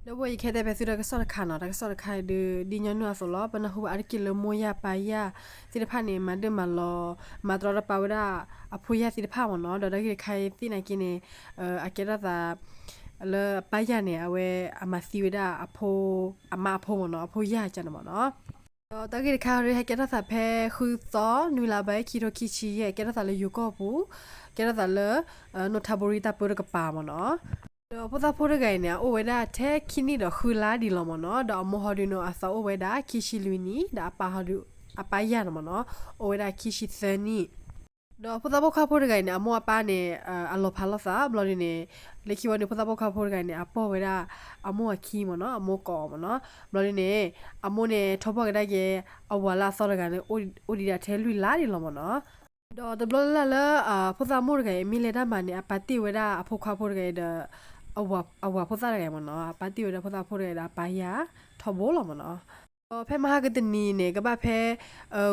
ဒီပုၢ်ဝဲၢ် ယကဟဲတဲဖဲသုတၢ်ကစီၣ်တခါနီၤ, တၢ်ကစီၣ်တခါအံၤဒုး ဒ်ညီနုၢ်အသိးလီၤ. ပနၢ်ဟူဘၣ်အါတက့ၢ်လၢမိၢ်ယၢ်ပၢ်ယၢ်သ့ၣ်တဖၣ်န့ၣ် မၤဒၢၣ်မၤလီၤ မၤတြီတၢ်ပာ်ဝဲဒၣ်အဖိယၢ်သ့ၣ်တဖၣ်မ့ၢ်နီၤ. ဒီးတၢ်ဂ့ၢ်တခါအံၤသ့ၣ်နာ်က့န့ၣ် အကဲထီၣ်သး လၢအပၢ်ယၢ်န့ၣ် အဝဲအမၤသံဝဲဒၣ်အဖိ, အမါအဖိမ့ၢ်နီၤ, အဖိယၢ်ကန့ၣ်မ့ၢ်နီၤ. ဒီးတၢ်ဂ့ၢ်တခါအံၤဒုး ဟဲကဲထီၣ်သးဖဲဃုသီ နွံလါဘၣ် ခံထိခံဆံယဲၢ်, ကဲထီၣ်သးလၢယိၤကီၢ်ပူၤ, ကဲထီၣ်သးလၢ နိၣ်ထါဘိရံတၢ်ပၢတကပၤမ့ၢ်နီၤ. ဒီးဖိသၣ်ဖိတဂၤအံၤန့ၣ် အအိၣ်ဝဲဒၣ်ထဲခံနံၣ်ဒီးဃုလါဒံးလီၤမ့ၢ်နီၤ. ဒီးအမိၢ်ဟီဒုးန့ၣ် အသးအိၣ်ဝဲဒၣ်ခံဆံလွံၢ်နံၣ်, ဒီးအပၢ်ဟီဒုး, အပၢ်ယၢ်န့ၣ်မ့ၢ်နီၤ, အိၣ်ဝဲဒၣ်ခံဆံသၢနံၣ်. ဒီးဖိသၣ်ပိာ်ခွါဖိတဂၤအံၤန့ၣ် အမိၢ်အပၢ်န့ၣ် အလီၤဖးလိာ်သးဘျီဒုးန့ၣ်, လၢခံဝဲန့ၣ် ဖိသၣ်ပိာ်ခွါဖိတဂၤအံၤန့ၣ် အပိာ်ဝဲဒၣ်အမိၢ်အခံမ့ၢ်နီၤ, အမိၢ်ကိးအီၤမ့ၢ်နီၤ. ဘျီဒုးန့ၣ် အမိၢ်န့ၣ် ထီဘိၣ်ကဒါက့ၤ အဝၤလၢအသီတဂၤန့ၣ် အိၣ်ဒံးဒၣ်ထဲလွံၢ်လါဒံးလီၤမ့ၢ်နီၤ. ဒီးတဘျီလၢ်လၢ်လၢ ဖိသၣ်မိၢ်တဂၤအံၤ မ့ၢ်လဲၤတၢ်မၤန့ၣ် အပာ်တ့ၢ်ဝဲဒၣ်အဖိခွါဖိတဂၤအံၤဒီး အဝၤဖိသၣ်တဂၤအံၤမ့ၢ်နီၤ, အပာ်တ့ၢ်ဝဲဒၣ်ဖိသၣ်ဖိတဂၤအံၤဒီးအပၢ်ယၢ်ထီဘိလီၤမ့ၢ်နီၤ. ဒီးဖဲမဟါကတနံၤန့ၣ် ကဘၣ်ဖဲ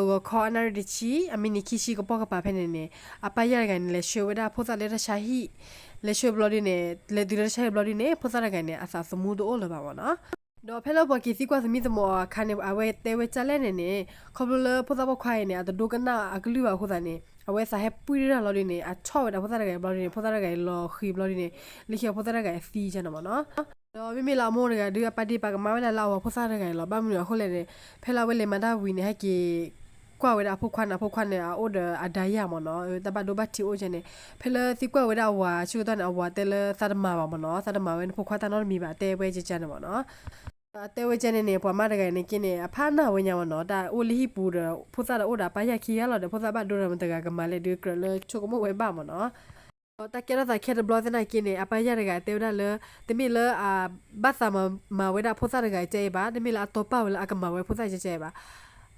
ဂီၤခီအနၣ်ရံၣ်တဆံ အမံးနံးခံဆံကပိာ်ကပၤဖဲန့ၣ်န့ၣ် အပၢ်ယၢ်တဂၤန့ၣ် လဲၤဆှၢဝဲဒၣ်ဖိသၣ်လၢတၢ်ဆါဟံၣ်, လဲၤဆှၢဘျီဒုးန့ၣ် လဲၤတုၤလၢတၢ်ဆါဟံၣ်ဘျီဒုးန့ၣ် ဖိသၣ်တဂၤန့ၣ် အသးသမူတအိၣ်လၢၤဘၣ်မ့ၢ်နီၤ. ဒီးဖဲလၢပှၤက့ၤသံကွၢ်သမံသမိးအီၤအခါန့ၣ် အဝဲတဲဝဲဒ်လဲၣ်န့ၣ်န့ၣ် ခီဖျိလၢဖိသၣ်ပိာ်ခွါအံၤန့ၣ် အတဒိကနၣ်အကလုၢ်ဘၣ်အဃိသတးန့ၣ် အဝဲသးဟဲပှံၢ်တၢ်ဘျီဒုးန့ၣ် အဆီၣ်ဝဲဒၣ်ဖိသၣ်တဂၤအံၤဘျီဒုးန့ၣ် ဖိသၣ်တဂၤအံၤလီၤဃံၤဘျီဒုးန့ၣ် လၢခံအဖိသၣ်တဂၤအံၤသံကန့ၣ်မ့ၢ်နီၤ. ဒီးမ့မ့ၢ်လၢအမိၢ်တဂၤဒုး အပာ်ဒ့ၣ်ပာ်ကမၣ်ဝဲဒၣ်လၢအဝၤဖိသၣ်တဂၤအံၤလီၤ. ဘၣ်မနုၤအဃိလဲၣ်န့ၣ် ဖဲလၢအဝဲလဲၤမၤတၢ်ဝံၤန့ၣ် ဟဲက့ၤကွၢ်ဝဲဒၣ်အဖိခွါန့ၣ် အဖိခွါန့ၣ် အအိၣ်ဒီးအဒါယၢ်မ့ၢ်နီၤ, တၢ်ဘၣ်ဒိဘၣ်ထံးအိၣ်ကန့ၣ်, ဖဲလၢသံကွၢ်ဝဲဒၣ်အဝၤဆၢကတီၢ်န့ၣ် အဝၤတဲလၢသးတမၤဘၣ်မ့ၢ်နီၤ, သးတမၤဝဲနဖိခွါတၢ်နီတမံၤဘၣ် တဲဝဲကန့ၣ်မ့ၢ်နီၤ. တဲဝဲကန့ၣ်န့ၣ် ပှၤမါတဂၤန့ၣ်က့န့ၣ် အဖးနၢ်ဝဲညါမ့ၢ်နီၤ, တၢ်အိၣ်လၢဟံၣ်ပူၤဒီး ဖိသၣ်ဒီးအိၣ်ဒီးအပၢ်ယၢ်ခံဂၤလီၤဒီး ဖိသၣ်ဘၣ်ဒိဒီးမတၤတဂၤကမၤလဲၣ်ဒုး ကြၢးလၢဆိကမိၣ်ဝဲဘၣ်မ့ၢ်နီၤ. ဒီးတၢ်ကဲထီၣ်သးခဲတဘျီသနာ်က့န့ၣ် အပၢ်ယၢ်တဂၤတဲဝဲဒၣ်လၢ တမ့ၢ်လၢအဘၣ်သးမၤဝဲဒၣ်ဖိသၣ်တဂၤအံၤကဲအံၤဘၣ်, တမ့ၢ်လၢအတီပာ်ဝဲလၢအကမၤဝဲဖိသၣ်ကဲကဲအံၤဘၣ်.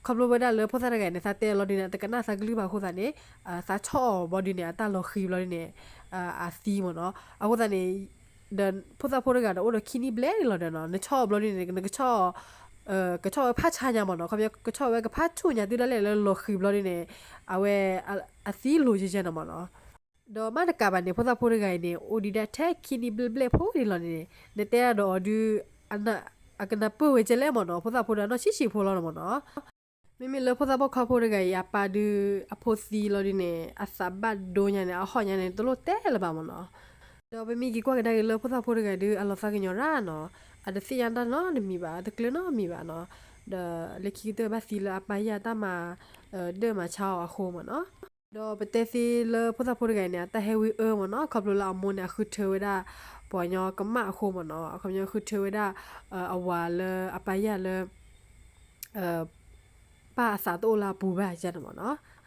ခီဖျိဝဲဒၣ်လၢဖိသၣ်တဂၤန့ၣ် သးတဲအီၤလီၤဒုးန့ၣ် အတကနၣ်သးကလုၢ်ဘၣ်အဃိသတးန့ၣ် သးဆီၣ်အီၤဘျီဒုးန့ၣ် အတၢ်လီၤဃံၤဘျီဒုးန့ၣ် အသံမ့ၢ်နီၤ. အဃိသတးန့ၣ် ဒီးဖိသၣ်ဖိတဂၤဒီးအိၣ်ဒီးခံနံၣ်ဘျဲၣ်န့ၣ်လီၤဒီးနီၤ, နဆီၣ်အီၤဘျီဒုးန့ၣ် နကဆီၣ် ကဆီၣ်ဝဲဖးဆါညါမ့ၢ်နီၤ, ခီပညီ ကဆီၣ်ဝဲကဖးဆူၣ်ညါတုၤဒၣ်လဲာ်လၢလီၤဃံၤဘျီဒုးန့ၣ် အဝဲ အသံလိၤကဲကဲန့ၣ်မ့ၢ်နီၤ. ဒီးမ့ၢ်တကးဘၣ်န့ၣ် ဖိသၣ်ဖိတဂၤအံၤန့ၣ် အိၣ်ဒံးဒၣ်ထဲခံနံၣ်ဘျဲၣ်ဘျဲၣ်ဖိန့ၣ်လီၤန့ၣ်, နတဲဒၣ်ဒီးအီၤဒုး အကနၢ်ပၢၢ်ဝဲကဲလဲၣ်မ့ၢ်နီၤ, ဖိသၣ်ဖိဒီးနီၢ်ဆံးဆံးဖိလီၤန့ၣ်မ့ၢ်နီၤ. မ့မ့ၢ်လၢဖိသၣ်ပိာ်ခွါဖိတဂၤအံၤ အပၢ်ဒုး အဖိသံလီၤဒုးန့ၣ် အသးဘၣ်ဒိညါန့ၣ် အဟီၣ်ညါန့ၣ် တလိၣ်တဲလၢၤဘၣ်မ့ၢ်နီၤ. ဒီးပမ့ၢ်က့ၤကွၢ်ကဒါက့ၤလၢဖိသၣ်ဖိတဂၤဒုး အလီၤသးကညီၤရၣ်နီၤ, အတသ့ၣ်ညါတၢ်နီတမံၤဘၣ်, အတကျၢၤနီတမံၤဘၣ်နီၤ. ဒီးလၢခံကတၢၢ်ဘၣ်သံလၢအပၢ်ယၢ်တၢ်မၤ ဒၢၣ်မၤဆါအီၤအဃိမ့ၢ်နီၤ. ဒီးပတဲသ့လၢဖိသၣ်ဖိတဂၤအံၤန့ၣ် အတၢ်ဟဲဝံအၢမ့ၢ်နီၤ, ခီဖျိလၢအမိၢ်န့ၣ် အဃုထၢဝဲဒၣ် ပှၤကညီကမၣ်အဃိမ့ၢ်နီၤ, ခီပညီဃုထၢဝဲဒၣ် အဝၤလၢအပၢ်ယၢ်လၢ ပၢ်အသးတအိၣ်လၢအပူၤဘၣ်ကန့ၣ်မ့ၢ်နီၤ.